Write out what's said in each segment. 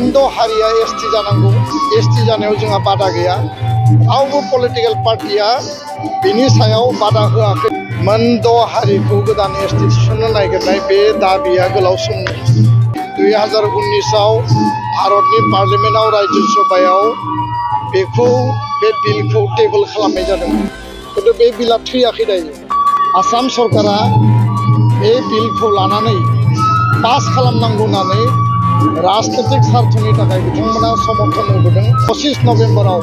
मोनद' हारिया एसटी जानांगौ एसटी जानायाव जोंहा बादा गैया रावबो पलिटिकल पार्टिया बिनि सायाव बादा होआखै मोनद' हारिखौ गोदान एसटी थिसननो नागिरनाय बे दाबिया गोलाव समनि 2019आव भारतनि पार्लियामेन्टआव राज्यसभायाव बेखौ बे बिलखौ टेबल खालामनाय जादोंमोन खिन्थु बे बिला थैयाखै दायो आसाम सरकारा बे बिलखौ लानानै पास खालामनांगौ होननानै राजनीतिक स्वार्थनि थाखाय बिथांमोना समर्थन होबोदों 25 नभेम्बराव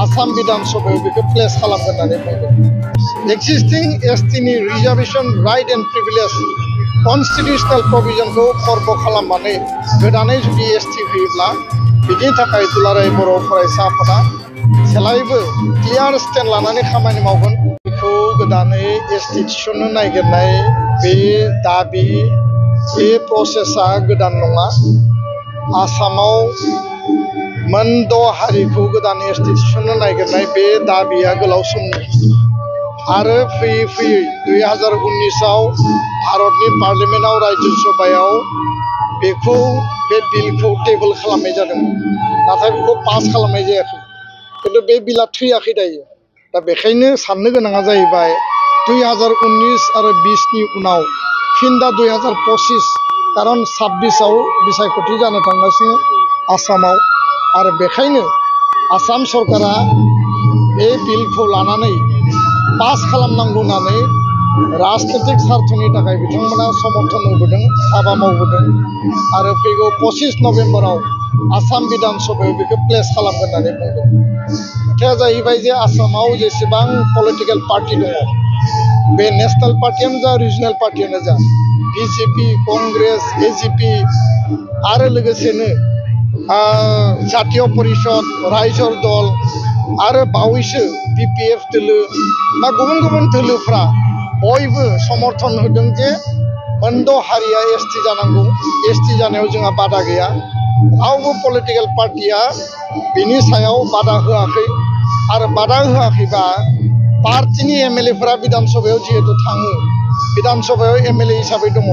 आसाम विधानसभायाव बेखौ प्लेस खालामगोन होननानै बुंदों एक्सिस्टिं एसटीनि reservation right and privilege constitutional प्रोविजनखौ खर्ब खालामनानै गोदानै जुदि एसटी होयोब्ला बिनि थाखाय दुलाराय बर' फरायसा आफादा जेब्लायबो क्लियार स्टेन्ड लानानै खामानि मावगोन बेखौ गोदानै एसटी थिसननो नागिरनाय बे दाबि बे प्रसेसा गोदान नङा आसामाव मोनद' हारिखौ गोदान एसटी थिसननो नागिरनाय बे दाबिया गोलाव समनि आरो फैयै फैयै 2019आव भारतनि पार्लियामेन्टआव राज्यसभायाव बेखौ बे बिलखौ टेबल खालामनाय जादोंमोन नाथाय बेखौ पास खालामनाय जायाखै खिन्थु बे बिला थैयाखै दायो दा बेखायनो साननो गोनाङा जाहैबाय 2019 आरो 20नि उनाव फिन दा 2025 कारन 26आव बिसायख'थि जानो थांगासिनो आसामाव आरो बेखायनो आसाम सरकारा बे बिलखौ लानानै पास खालामनांगौ होननानै राजनीतिक स्वार्थनि थाखाय बिथांमोना समर्थन होबोदों हाबा मावबोदों आरो फैगौ 25 नभेम्बराव आसाम विधानसभायाव बेखौ प्लेस खालामगोन होननानै बुंदों खोथाया जाहैबाय जे आसामाव जेसेबां पलिटिकल पार्टि दङ बे नेशनेल पार्टियानो जा रिजनेल पार्टियानो जा बीजेपी कांग्रेस एजीपी आरो लोगोसेनो जातीय परिषद रायजोर दल आरो बावैसो बीपीएफ दोलो बा गुबुन गुबुन दोलोफ्रा बयबो समर्थन होदों जे मोनद' हारिया एसटी जानांगौ एसटी जानायाव जोंहा बादा गैया रावबो पलिटिकल पार्टिया बिनि सायाव बादा होआखै आरो बादा होआखैबा पार्टिनि एमएलएफोरा विधानसभायाव जिहेतु थाङो विधानसभायाव एमएलए हिसाबै दङ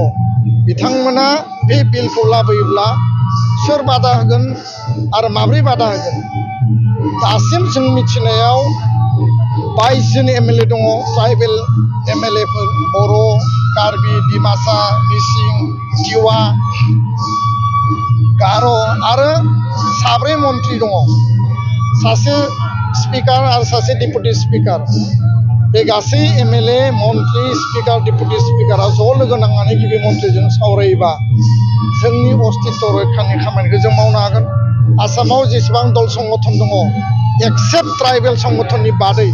बिथांमोना बे बिलखौ लाबोयोब्ला सोर बादा होगोन आरो माब्रै बादा होगोन दासिम जों मिथिनायाव 22 जन एमएलए दङ ट्राइबेल एमएलएफोर बर' कार्बि डिमासा मिसिं टिवा गार' आरो 7 मन्त्रि दङ सासे स्पिकार आरो सासे डेपुटि स्पिकार बे गासै एमएलए मन्त्रि स्पिकार डेपुटि स्पिकारा ज' लोगो नांनानै गिबि मन्थ्रिजों सावरायोबा जोंनि अस्तित्व रैखानि खामानिखौ जों मावनो हागोन आसामाव जेसेबां दल संगठन दङ एक्सेप्ट ट्राइबेल संगठननि बादै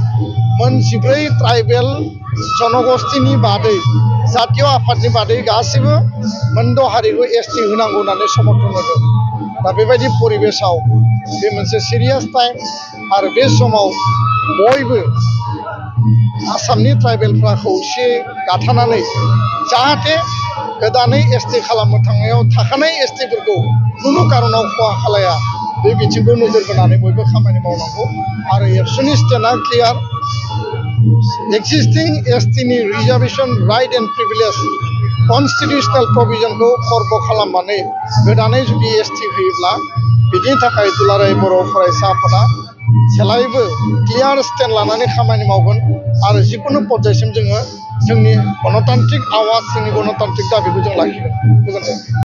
मोन 14 ट्राइबेल जनगोष्ठीनि बादै जातीय आफादनि बादै गासिबो मोनद' हारिखौ एसटी होनांगौ होननानै समर्थन होदों दा बेबायदि परिबेसाव बे मोनसे सिरियास टाइम आरो बे समाव बयबो आसामनि ट्राइबेलफ्रा खौसे गाथानानै जाहाथे गोदानै एसटी खालामनो थांनायाव थाखानाय एसटीफोरखौ खुनु कारनाव खहा खालाया बे बिथिंखौ नोजोर बोनानै बयबो खामानि मावनांगौ आरो एबसुनि स्टेन्डआ क्लियार एक्सिस्टिं एसटीनि reservation right and privilege constitutional प्रोविजनखौ खर्ब खालामनानै गोदानै जुदि एसटी होयोब्ला बिनि थाखाय दुलाराय बर' फरायसा आफादा जेब्लायबो क्लियार स्टेन्ड लानानै खामानि मावगोन आरो जिकुनु पर्यायसिम जोङो जोंनि गणतान्त्रिक आवाज जोंनि गणतान्त्रिक दाबिखौ जों लाखिगोन गोजोन्थों।